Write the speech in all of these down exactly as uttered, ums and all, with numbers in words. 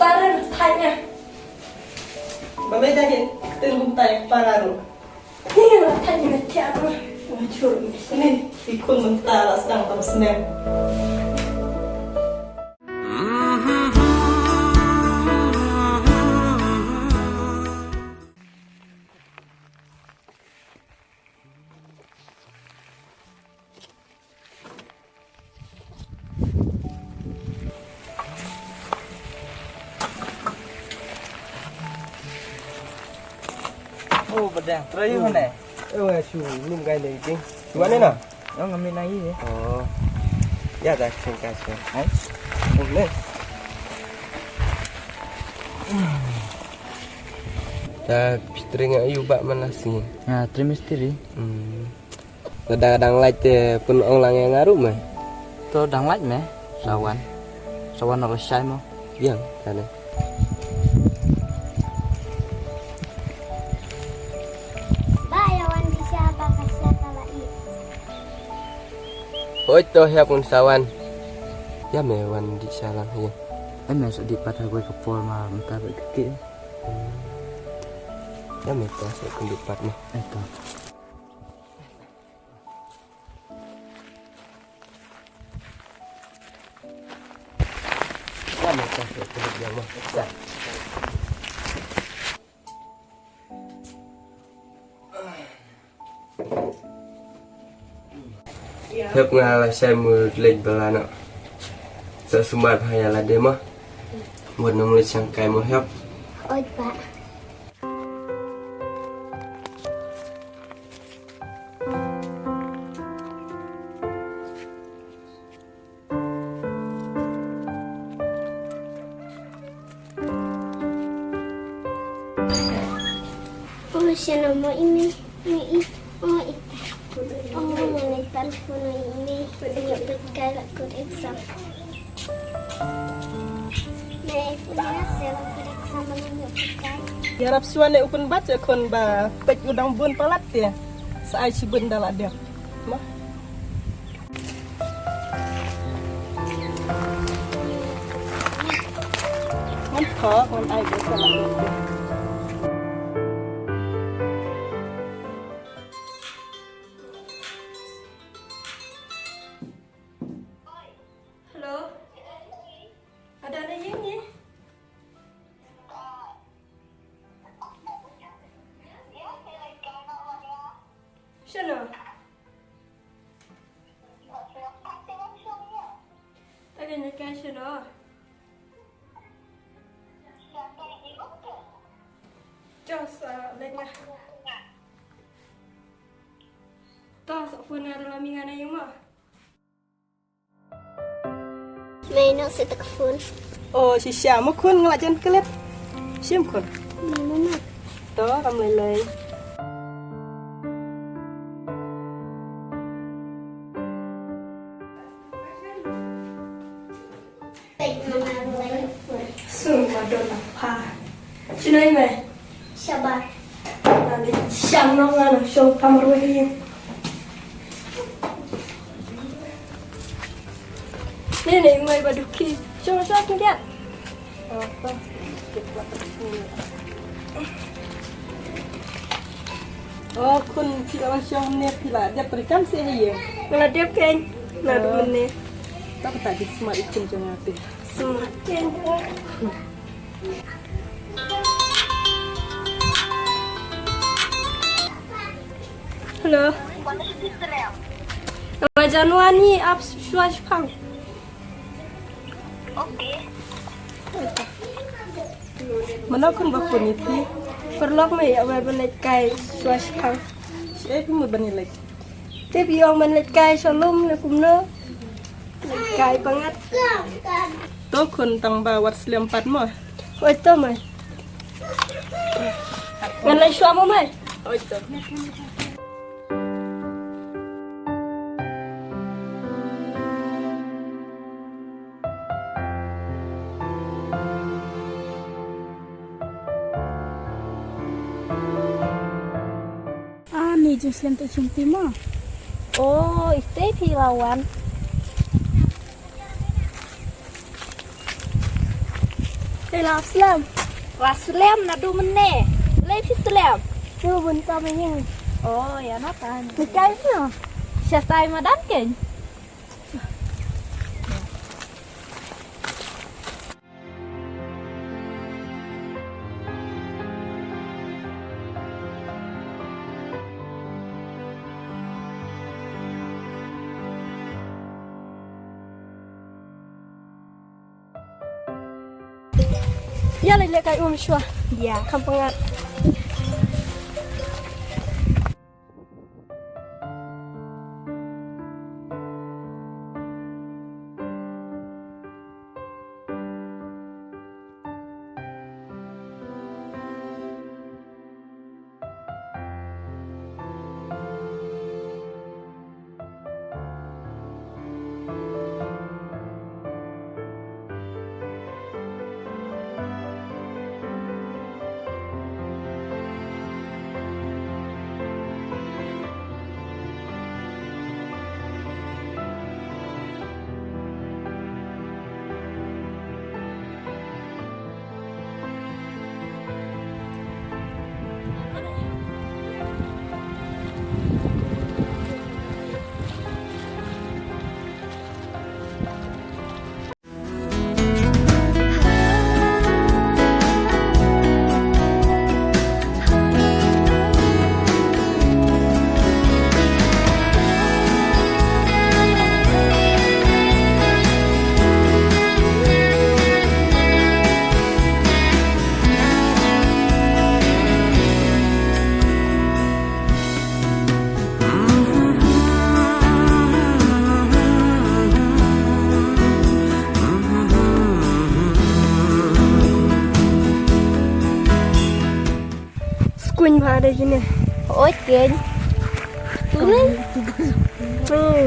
Para thanya. Ba me da hin, tin kumta ïa para ruh. Ni la thanya me tiap ruh. Nga chur ni. Ni, i khun mynta la sdang tam snem. Oh, bedang. Try you mana? Oh, ya, shu. Belum kai lagi, King. Tuan ni, nah? Oh, ngambil lagi, ya. Oh. Ya, dah, singkat, singkat. Hai. Oh, boleh. Ta phi tring ïa u bah man la sngi. Nga tring mistri. Hmm. Lada dang lait te pynong lang ïa nga ruh me. To dang lait me. Sa wan. Sa wan ruh shai mo. Biang tane. Ba ïa wan di sha ba ka sha ka la i. Hoi to hiap un sa wan. Ïa me wan di sha lang hi. Em me sa di pat ha kawei ka por ma mynta ba ka ki. Ïa me ta sa kun di pat me. Eto. Ïa me ta sa kun di ïa me. Sa. Hep nga la shai mut leit bala noh. Sa sumar bha ïa lade mo. Mut nang leit shangkai mo hep. Oi pa. Oh, shano mo ime, ime i, oh, i. Oh, mo ne tan ko no ime, ni put kai la kut exam. Ne put na se la kut exam mo ni put kai. Ïarap shuwa ne u khun bat, khun ba peit u dang bun palat te. Sa ai shibun da la dep. Mo. Ngan thok, ngan ai beit ka la. Hello. Ada na ïing ni? Shano? Ta ka ne ka shano? Jos, uh, lek nga. To, sa phone nga da la mi nga na ïing mo. Mei no se tak phone. Oh, shisha mo khun nga la jan klet. Shim khun. Ni mama. To, kam lei lei. Su ma don apa. Sino ime? Shabar. Nani shang nong ano shong kamar wehi. Ni ni mai baduki. Shong shong kin dia. Oh, khun phi la wan shong ne phi la dep treikam se ha ïing. Nga la dep kein. Na du mynne. Ta ka ta di smat i khun jong nga te. Smat kein. Hello. Wa jan wan ni ap shuwa shipang. Okay. Mano khun ba khun iti. Paralok me ïa wa ban leit kai shuwa shipang. Shi ai phi mut ban leit. Te phi ong ban leit kai shalom ne kumno. Leit kai bangat. To khun tang ba wat slem pat mo. Oi to mai. Ngan leit shuwa mo mai. Oi to. Ah, ni jingslem te jingti mo. Oh, ite phi la wan. Ei, la slem. La slem naduh mynne. Lei phi slem. Tu bun ta menying. Oh, ïa na tan. Ni kai no. Sha tai madan ken. Ïa, lei leh kai um shuwa. Ïa. Kham pyngat. Skuin ba de kine. Oi, ken. Tu ne? Hmm.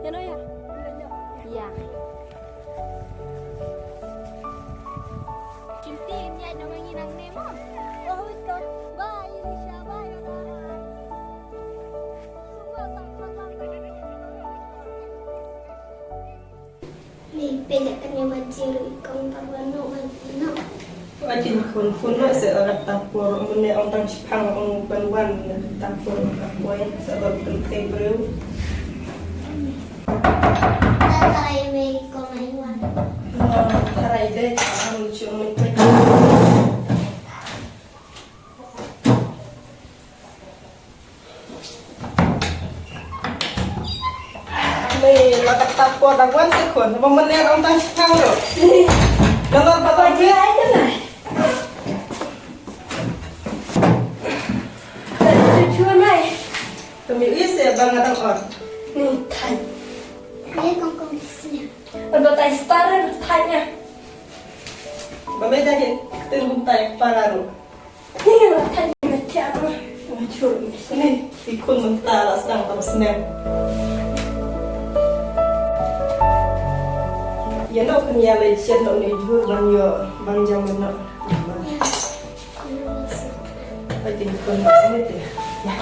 Ya no ya. Ya. Cynti, ym ïaid noh ma ngi nangne mo. Oh, wait, to. Bye, Elisha, bye, Radha. Ni, pejak kan ïa ma Jiru i kong Tarwan noh, wan noh. Wa jin khun phone noh, se la kat ta por, mynne ong tang shipang ong ban wan, kat ta por, kat ta por, se la kat ta por. Tharai me i kong ai wan. Tharai de, tharai me i kong. Ni la kat ta por da wan se khun, ba mynne ong tang shipang ruh. Nalor ba ba ji ai kan ai. Tumi ise ba nga dang or. Ni thai. Ni kong kong sini. Ba tai star thai nya. Ba me da hin tin bun tai para ruh. Ïa, la thait ïa nga thiah ma. Nga jhur ïa nga snem. I khun mynta la sdang tang snem. Ïa no kan ïa leit shet no ne jhur ban ïoh ban jam no. Ïa. Ai tin khun ma snem te. Ïa.